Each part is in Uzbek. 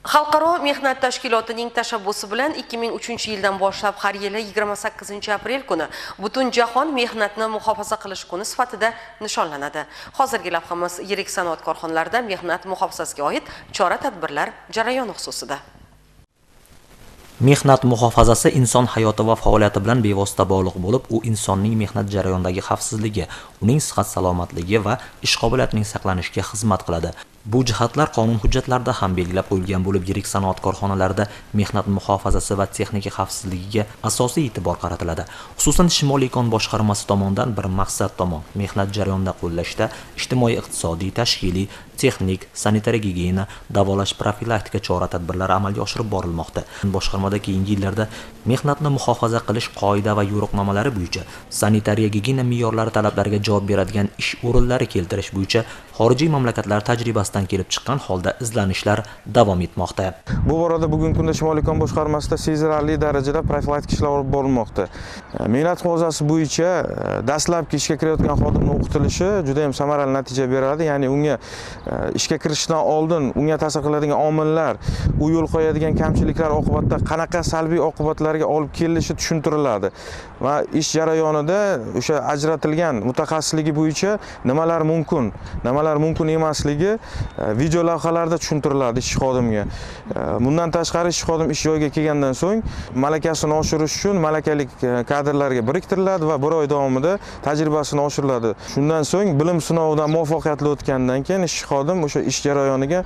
Xalqaro mehnat tashkilotining tashabbusi bilan 2003-yildan boshlab har yili 28-aprel kuni Butunjahon mehnatni muhofaza qilish kuni sifatida nishonlanadi. Hozirgi lavhamiz yirik sanoat korxonalarida mehnat muhofazasiga oid chora-tadbirlar jarayoni xususida. Mehnat muhofazasi inson hayoti va faoliyati bilan bevosita bog'liq bo'lib, u insonning mehnat jarayonidagi xavfsizligi, uning sihat-salomatligi va ish qobiliyatining saqlanishiga xizmat qiladi. Bu jihatlar qonun hujjatlarida ham belgilab qo'yilgan bo'lib, yirik sanoat korxonalarida mehnat muhofazasi va texnika xavfsizligiga asosiy e'tibor qaratiladi. Xususan, Shimoliy kon boshqarmasi tomonidan bir maqsad tomon mehnat jarayonida qo'llashda ijtimoiy-iqtisodiy, tashkiliy, texnik, sanitariya gigiyena, davolash profilaktika chora-tadbirlari amalga oshirib borilmoqda. Boshqarmada keyingi yillarda mehnatni muhofaza qilish qoida va yo'riqnomalari bo'yicha sanitariya gigiyena me'yorlari talablariga javob beradigan ish o'rinlari keltirish bo'yicha xorijiy mamlakatlar tajribasidan kelib chiqqan holda izlanishlar davom etmoqda. Bu borada bugungi kunda Shimoliy kon boshqarmasida sezilarli darajada profilaktik ishlar olib borilmoqda. Mehnat muhofazasi bo'yicha dastlabki ishga kirayotgan xodimning o'qitilishi juda ham samarali natija beradi. Ya'ni unga ishga kirishdan oldin unga ta'sir qiladigan omillar, u yo'l qo'yadigan kamchiliklar oqibatida qanaqa salbiy oqibatlarga olib kelinishi tushuntiriladi va ish jarayonida o'sha ajratilgan mutaxassisligi bo'yicha nimalar mumkin, nimalar mumkin emasligi video lavhalarda tushuntiriladi ishchi xodimga. Bundan tashqari ishchi xodim ish joyiga kelgandan so'ng malakasini oshirish uchun malakali kadrlarga biriktiriladi va bir oy davomida tajribasini oshiriladi. Shundan so'ng bilim sinovidan muvaffaqiyatli o'tgandan keyin ishchi xodim o'sha ish jarayoniga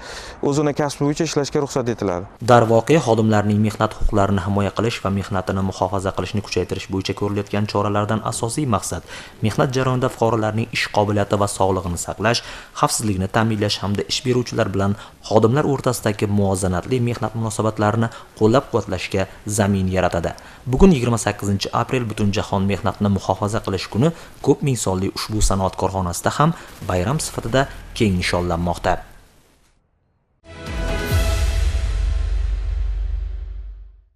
o'zini kasbi bo'yicha ishlashga ruxsat etiladi. Darvoqe, xodimlarning mehnat huquqlarini himoya qilish va mehnatini muhofaza qilishni kuchaytirish bo'yicha ko'rilayotgan choralardan asosiy maqsad mehnat jarayonida fuqarolarning ish qobiliyati va sog'lig'ini saqlash, xavfsizlikni ta'minlash hamda ish beruvchilar bilan xodimlar o'rtasidagi muvozanatli mehnat munosabatlarini qo'llab-quvvatlashga zamin yaratadi. Bugun 28-aprel Butunjahon mehnatni muhofaza qilish kuni ko'p ming sonli ushbu sanoat korxonasida ham bayram sifatida keng nishonlanmoqda.